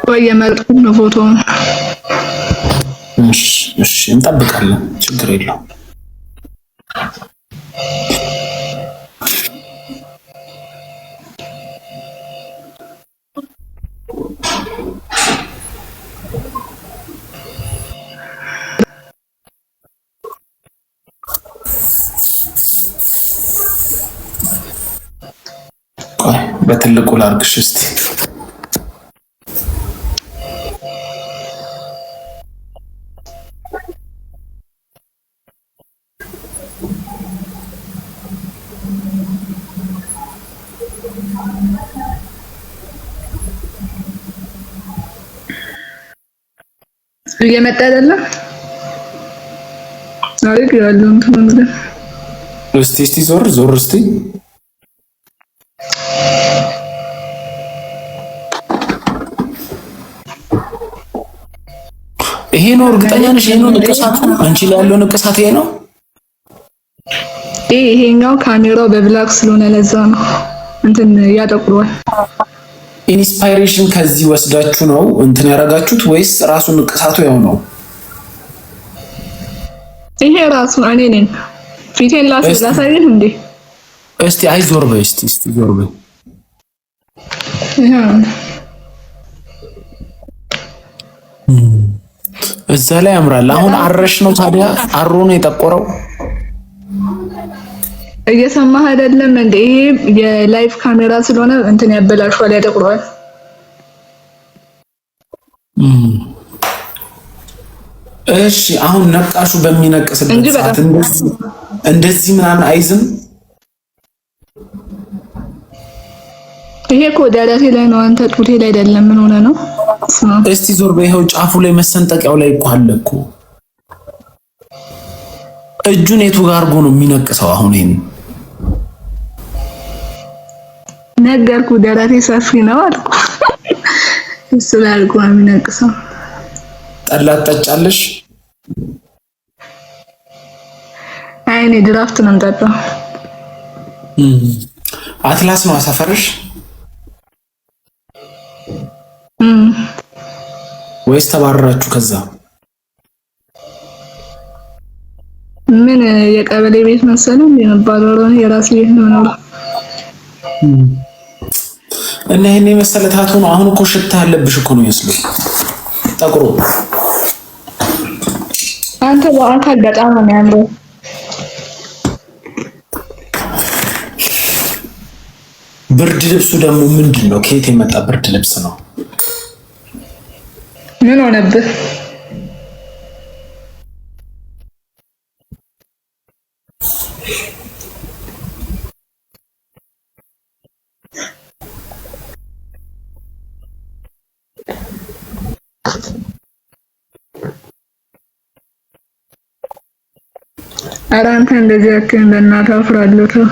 ወይ የመረጥኩት ነው ፎቶ። እሺ እሺ፣ እንጠብቃለን። ችግር የለውም። ቆይ በትልቁ ላርግሽ እስቲ። እየመጣ አይደለም። አሪፍ ያለው እንትን ነው። እስቲ እስቲ ዞር ዞር እስቲ። ይሄ ነው፣ እርግጠኛ ነሽ? ይሄ ነው ንቅሳቱ? አንቺ ላይ ያለው ንቅሳት ይሄ ነው? ይሄኛው ካሜራው በ black ስለሆነ ለዛ ነው እንትን ያጠቁረዋል። Inspiration ከዚህ ወስዳችሁ ነው እንትን ያደረጋችሁት ወይስ ራሱ ንቅሳቱ ያው ነው? ይሄ ራሱ እኔ ነኝ። ፊቴን ላሳይህ እንዴ? እስቲ አይ ዞር በይ እስቲ እስቲ ዞር በይ። እዛ ላይ ያምራል። አሁን አረሽ ነው ታዲያ፣ አሮ ነው የጠቆረው። እየሰማህ አይደለም እንዴ? ይሄ የ live ካሜራ ስለሆነ እንትን ያበላሸዋል፣ ያጠቁረዋል። እሺ አሁን ነቃሹ በሚነቅስበት ሰዓት እንደዚህ ምናምን አይዝም። ይሄ እኮ ደረቴ ላይ ነው፣ አንተ ጡቴ ላይ አይደለም። ምን ሆነ ነው? እስቲ ዞር በይ። ይኸው ጫፉ ላይ መሰንጠቂያው ላይ እኮ አለ እኮ። እጁን የቱ ጋር አድርጎ ነው የሚነቅሰው? አሁን ይሄን ነገርኩ፣ ደረቴ ሰፊ ነው አልኩ። እሱ ላይ አድርጎ ነው የሚነቅሰው። ጠላ ትጠጫለሽ? አይ እኔ ድራፍት ነው የምጠጣው። አትላስ ነው ሰፈርሽ ወይስ ተባረራችሁ ከዛ? ምን የቀበሌ ቤት መሰለኝ የሚባለው የራሴ ቤት ነው ነው። እና ይሄን የመሰለ ታቱ ነው። አሁን እኮ ሽታ ያለብሽ እኮ ነው ይመስሉ ጠቁሮ። አንተ በአካል በጣም ነው የሚያምረው። ብርድ ልብሱ ደግሞ ምንድን ነው? ከየት የመጣ ብርድ ልብስ ነው? ምን ሆነብህ? ኧረ አንተ እንደዚህ አትይም፣ በእናትህ አፍራለሁ። ተው።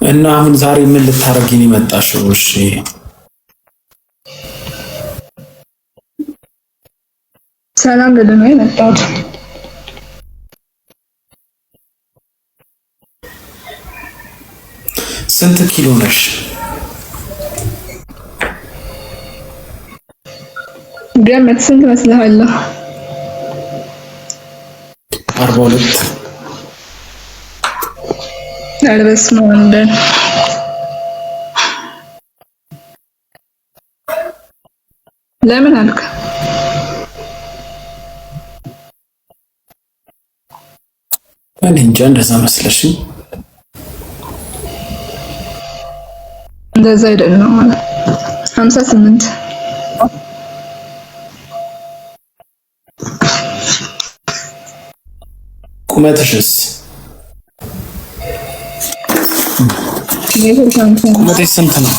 እና አሁን ዛሬ ምን ልታረጊ ነው የመጣሽው? እሺ ሰላም ልልህ ነው የመጣሁት። ስንት ኪሎ ነሽ? ገመት ስንት መስልሃለሁ? 42። ኧረ በስመ አብ። ለምን አልክ? እኔ እንጃ እንደዛ መስለሽኝ። እንደዛ አይደለም ማለት 58። ቁመትሽስ? ቁመትሽ ስንት ነው?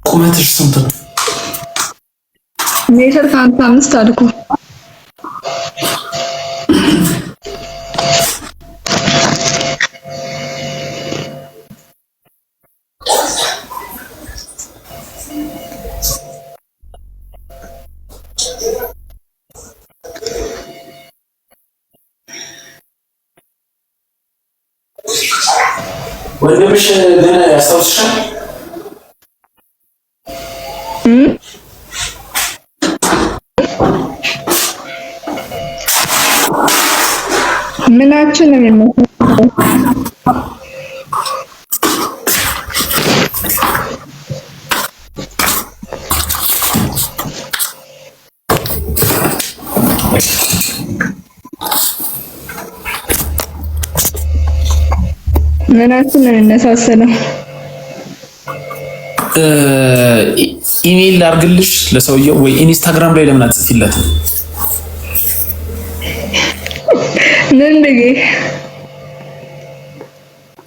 ቁመትሽ ስንት ነው? ሜትር ከ55 አልኩ። ወንድምሽ ግን ያስታውስሻል? ምናችን ነው የሚመስለው? ምናችን ነው የሚመሳሰለው? ኢሜይል ላድርግልሽ ለሰውየው ወይ ኢንስታግራም ላይ ለምን አትጽፊለትም? ምን ብዬ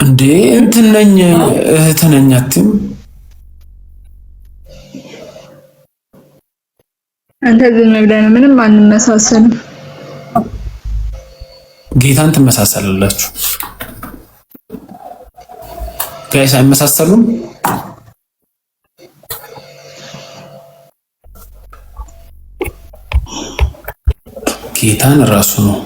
እንዴ እንትን ነኝ እህት ነኝ አትይም? አንተ ዝም ብለህ ነው። ምንም አንመሳሰልም። ጌታን ትመሳሰላላችሁ guys፣ አይመሳሰሉም? ጌታን እራሱ ነው።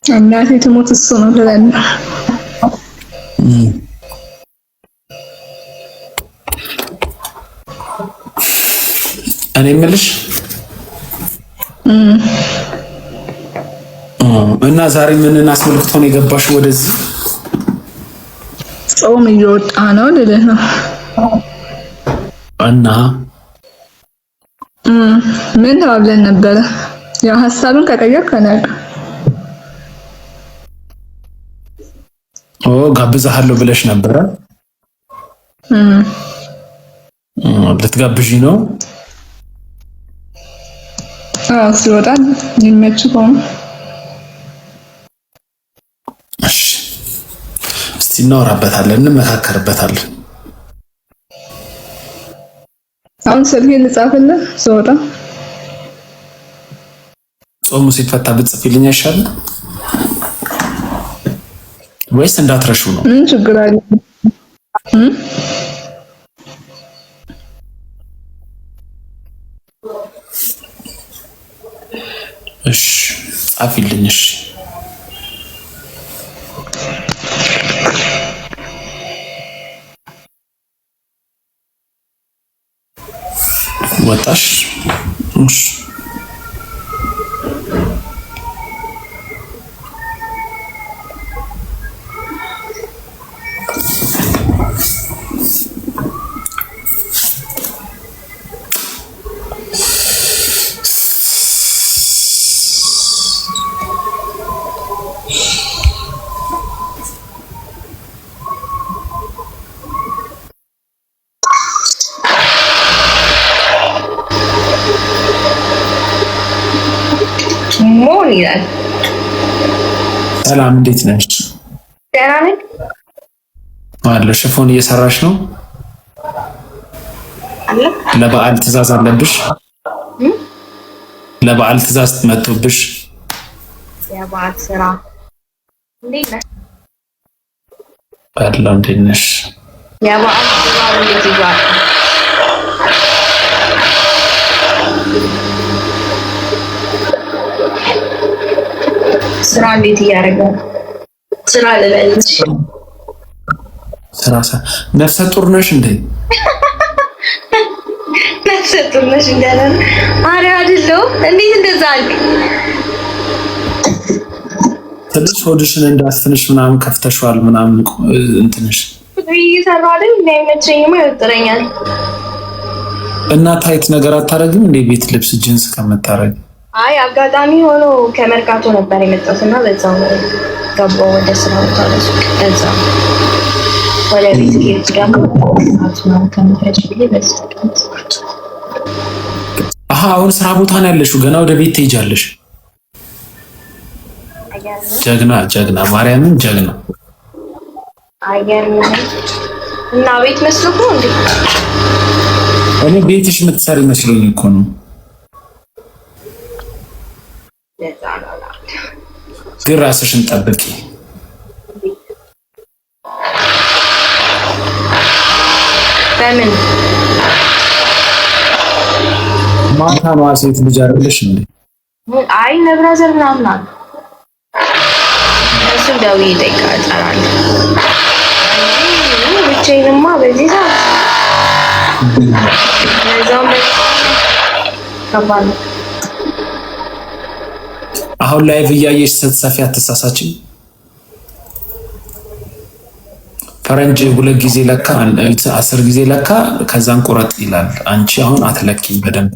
እናቴ ትሞት እሱ ነው ትላለህ። እኔ የምልሽ እና ዛሬ ምንን አስመልክቶ ነው የገባሽው ወደዚህ? ጾም እየወጣ ነው ልልህ ነው። እና ምን ተባብለን ነበረ? ያው ሀሳብን ከቀየርክ አላውቅም። ኦ ጋብዛሃለሁ ብለሽ ነበረ። ልትጋብዢ ነው? አዎ ሲወጣ የሚመች ከሆነ እሺ፣ እስቲ እናወራበታለን፣ እንመካከርበታለን። አሁን ስልኬን ልጻፍልህ ስወጣ። ጾሙ ሲፈታ ብትጽፊልኝ አይሻልም ወይስ እንዳትረሹ ነው? ምን ችግር አለ? እሺ ጻፊልኝ። እሺ ወጣሽ? እሺ ሞን ይላል። ሰላም፣ እንዴት ነሽ? ደህና ነኝ። አለ ሽፎን እየሰራሽ ነው? አለ ለበዓል ትዕዛዝ አለብሽ? ለበዓል ትዕዛዝ መጥቶብሽ? የበዓል ስራ እንዴት ነህ? አለ እንዴት ነሽ? የበዓል ስራ እንዴት ይዟል? ስራ እንዴት እያደረገ ነው? ስራ ልበል እንጂ ስራ ነፍሰ ጡር ነሽ እንዴ? ነፍሰ ጡር ነሽ እንዳለ ነው። ኧረ አይደለሁም። እንዴት እንደዛ አልክ? ትንሽ ሆድሽን እንዳትንሽ ምናምን ከፍተሽዋል ምናምን እንትንሽ እየሰራሁ አይደል? እንዳይመቸኝማ ይወጥረኛል። እና tight ነገር አታረግም እንዴ? ቤት ልብስ ጅንስ ከምታረግ። አይ አጋጣሚ ሆኖ ከመርካቶ ነበር የመጣሁት እና በዛው ገባሁ ወደ ስራ ቦታ ለሱቅ። በዛው ወደ ቤት ከሄድኩ ደግሞ ሰዓት ምናምን ከምፈጅ ብዬ በዚህ ተቀመጥኩት። አሀ አሁን ስራ ቦታ ነው ያለሽው፣ ገና ወደ ቤት ትሄጃለሽ። ጀግና ጀግና፣ ማርያምን ጀግና። አየር እና ቤት መስሎህ ነው እንዴ? እኔ ቤትሽ የምትሰሪ መስሎኝ እኮ ነው። ግን ራስሽን ጠብቂ። በምን ማታ ነዋ ሴት ልጅ አይደለሽ እንዴ? አይ ነብራዘር ምናምን አሉ። እሱም ደውዬ እጠይቃለሁ እንጂ ብቻዬንማ በዚህ ሰዓት ለዛውም ከባድ ነው። አሁን live እያየሽ ስትሰፊ አትሳሳችም? ፈረንጅ ሁለት ጊዜ ለካ 10 ጊዜ ለካ ከዛን ቁረጥ ይላል። አንቺ አሁን አትለኪም በደንብ።